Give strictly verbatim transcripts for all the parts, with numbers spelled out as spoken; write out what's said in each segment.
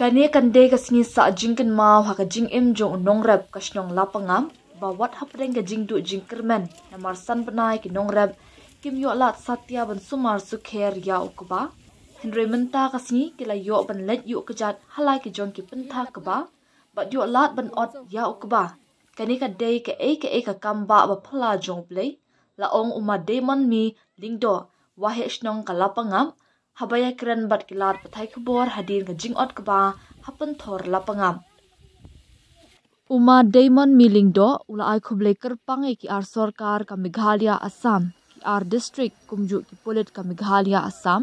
Kane kan dei ka sngi sah jingkynmaw ha ka jingim jong u nongrep ka shnong Lapangap, ba wat hapdeng ka jingduh jingkyrmen, namar san bnai ki nongrep kim ïoh lad satia ban sumar sukher ïa u kba. Hynrei mynta ka sngi ki la ïoh ban leit ïuh kjat ha la ki jong ki pynthak kba bad ïoh lad ban ot ïa u kba. Kane ka dei kaei kaei ka kam ba ba phylla jong U Blei, la ong u Ma Deimonmi Lyngdoh, waheh shnong ka Lapangap, haba ïakren bad ki lad pathai khubor hadien ka jingot kba ha Pynthor Lapangap. U Ma Deimonmi Lyngdoh u la ai khublei kyrpang ïa ki ar sorkar ka Meghalaya Assam, ki ar district kumjuh ki pulit ka Meghalaya Assam,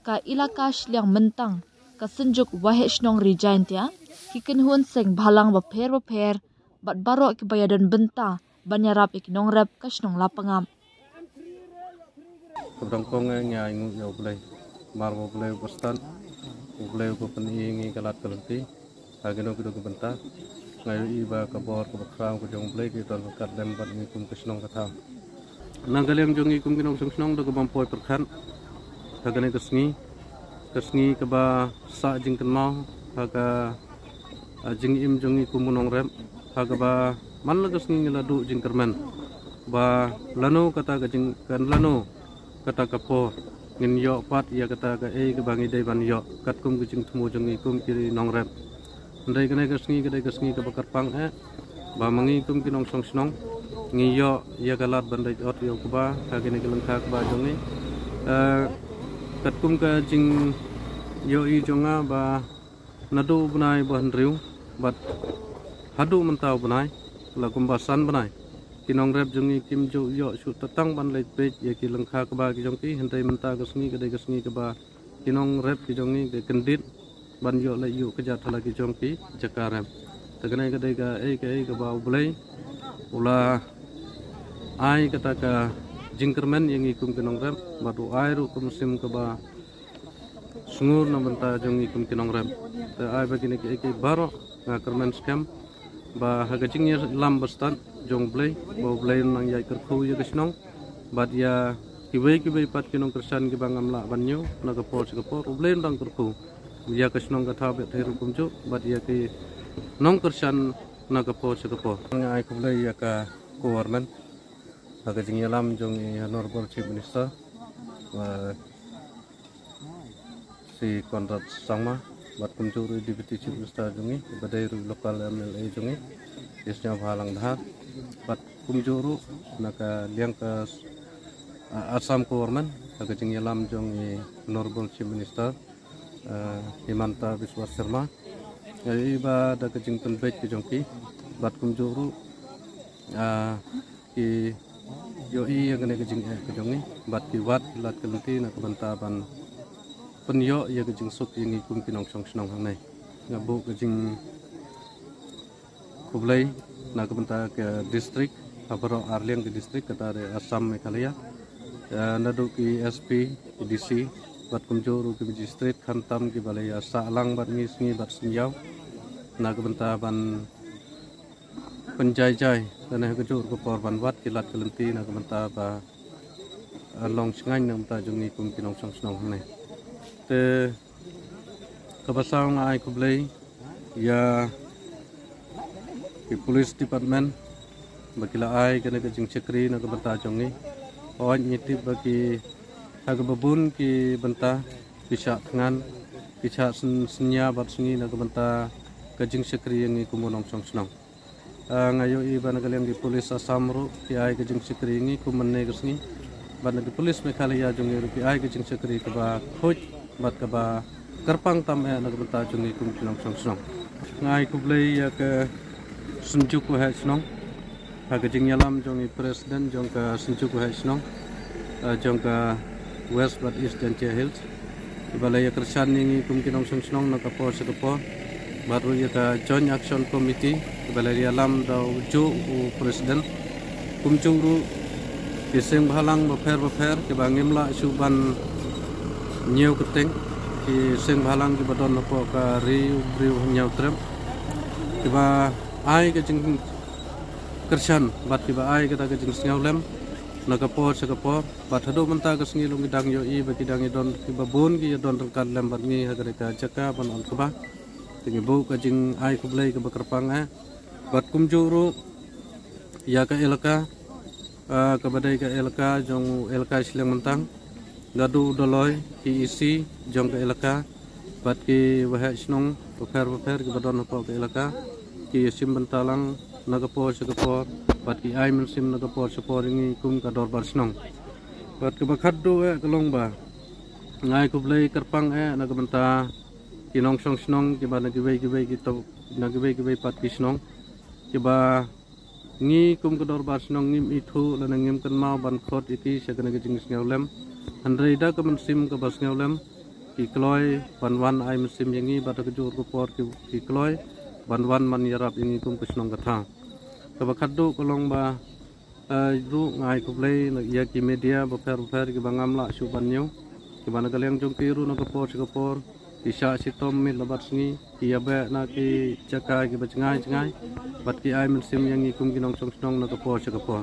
ka Elaka Shilliang Myntang, ka Synjuk Waheh Shnong Ri Jaintia, ki kynhun seng bhalang bapher bapher bad baroh kiba ïadon bynta ban ïarap ïa ki nongrep ka shnong Lapangap. Kaba nyngkong ngi ai nguh ïa U Blei, namar ba U Blei uba stad, U Blei uba pyni ngi ka lad ka lynti ha kino kino ki bynta. Nga ïohi ba ka bor kaba khraw ka jong U Blei ka don ryngkat lem bad ngi kum ka shnong ka thaw. Na ka liang jong ngi kum ki nongshong shnong da kaba ym poi pyrkhat ha kane ka sngi, ka sngi kaba sah jingkynmaw ha ka jingim jong ngi kum u nongrep, ha kaba man la ka sngi ngi la duh jingkyrmen ba lano kata ka jing, kan lano kata ka por ngin ïoh pat ïa kata kaei kaba ngi dei ban ïoh katkum ka jingthmu jong ngi kum ki nongrep. Hynrei kane ka sngi ka dei ka sngi kaba kyrpang eh ba ma ngi kum ki nongshong shnong ngi ïoh ïa ka lad ban leit ot ïa u kba ha kane ka lyngkha kba jong ngi. Eh, katkum ka jingïohi jong nga ba naduh u bnai ba hynriew bad haduh mynta u bnai, la kumba san bnai, ki nongrep jong ngi kim ju ïoh shuh tang ban leit peit ïa ki lyngkha kba ki jong ki. Hynrei mynta ka sngi ka dei ka sngi kaba ki nongrep ki jong ngi ki kyndit ban ïoh leit ïuh kjat ha la ki jong ki jaka rep. Te kane ka dei kaei kaei kaba U Blei u la ai kata ka jingkyrmen ïa ngi kum ki nongrep bad u ai ruh ka mynsiem kaba sngur na bynta jong ngi kum ki nongrep. Te ai ba kine kiei kiei baroh nga kyrmen skhem ba ha ka jingïalam ba stad jong U Blei, ba U Blei un nang ïai kyrkhu ïa ka shnong bad ïa kiwei kiwei pat ki nongkyrshan kiba ngam lah ban ñiew na ka por sha ka por, U Blei un nang kyrkhu ïa ka shnong ka thaw bad thei ruh kumjuh bad ïa ki nongkyrshan na ka por sha ka por. Nga ai khublei ïa ka government ha ka jingïalam jong i Honorable Chief Minister, uh, Shri Conrad Sangma, bad kumjuh ruh i Deputy Chief Minister jong i, ba dei ruh i local M L A jong i, i Sniawbhalang Dhar, bad kumjuh ruh na ka liang ka, uh, Assam government ha ka jingïalam jong i Honorable Chief Minister, uh, Himanta Biswa Sarma. Nga ïohi ba da ka jingpynbeit ka jong ki bad kumjuh ruh, uh, ki ïohi ïa kane ka jingeh ka jong ngi bad ki wad ki lad ki lynti na ka bynta ban pynïoh ïa ka jingsuk ïa ngi kum ki nongshong shnong hangne. Nga buh ka jingkhublei na ka bynta ka district ha baroh arliang ka district kata dei Assam, Meghalaya, eh, naduh ki S P, ki D C bad kumjuh ruh ki magistrate khamtam kiba la ïa sah lang bad ngi sngi bad sngi ïaw na ka bynta ban pynjai jai lane ha kajuh ka por ban wad ki lad ki lynti na ka bynta ba, eh, long shngaiñ na ka bynta jong ngi kum ki nongshong shnong hangne. Te kaba saw nga ai khublei ïa ki police department ba ki la ai kane ka jingshakri na ka bynta jong ngi. Hooid ngi tip ba ki ha kaba bun ki bynta ki shah thngan, ki shah syn-, synñia bad sngi na ka bynta ka jingshakri ïa ngi kum u nongshong shnong. Ah, nga ïohi ba na ka liang ki police Assam ruh ki ai ka jingshakri ïa ngi kum mynne ka sngi. Bad na ki police Meghalaya jong ngi ruh ki ai ka jingshakri kaba khuid bad kaba kyrpang tam eh na ka bynta jong ngi kum ki nongshong shnong. Nga ai khublei ïa ka Synjuk Waheh Shnong ha ka jingïalam jong i President jong ka Synjuk Waheh Shnong, eh, jong ka West bad East Jaintia Hills, iba la ïa kyrshan ïa ngi kum ki nongshong shnong na ka por sha ka por. Bad ruh ïa ka Joint Action Committee iba la ïalam da u juh u President. Kumjuh ruh ki seng bhalang bapher bapher kiba ngim lah shuh ban ñiew kyrteng, ki seng bhalang kiba don hapoh ka Ri U Briew Hynñiewtrep, kiba ai ka jingkyrshan bad kiba ai kata ka jingsngewlem na ka por sha ka por. Bad haduh mynta ka sngi long ki dang ïohi ba ki dang ïadon, kiba bun ki ïadon ryngkat lem bad ngi ha kane ka jaka ban ot kba. Te ngi buh ka jingai khublei kaba kyrpang eh bad kumjuh ruh ïa ka elaka, ah, kaba dei ka elaka jong u elaka Shiliang Myntang, naduh u Doloi, ki E C jong ka elaka bad ki waheh shnong bapher bapher kiba don hapoh ka elaka, ki ïashim bynta lang na ka por sha ka por bad ki ai mynsiem na ka por sha ka por ïa ngi kum ka dorbar shnong. Bad kaba khatduh eh ka long ba nga ai khublei kyrpang eh na ka bynta ki nongshong shnong kiba na kiwei kiwei ki to, na kiwei kiwei pat ki shnong kiba ngi kum ka dorbar shnong ngim ithuh lane ngim kynmaw ban khot ïa ki sha kane ka jingsngewlem. Hynrei da ka mynsiem kaba sngewlem ki kloi ban wan ai mynsiem ïa ngi bad ha kajuh ka por ki, ki kloi ban wan ban ïarap ïa ngi kum ka shnong ka thaw. Kaba khatduh ka long ba, eh, ruh nga ai khublei na ïa ki media bapher bapher kiba ngam lah shuh ban ñiew, kiba na ka liang jong ki ruh na ka por sha ka por ki shah shitom miet la bad sngi, ki ïabeh na ki jaka kiba jngai jngai bad ki ai mynsiem ïa ngi kum ki nongshong shnong na ka por sha ka por.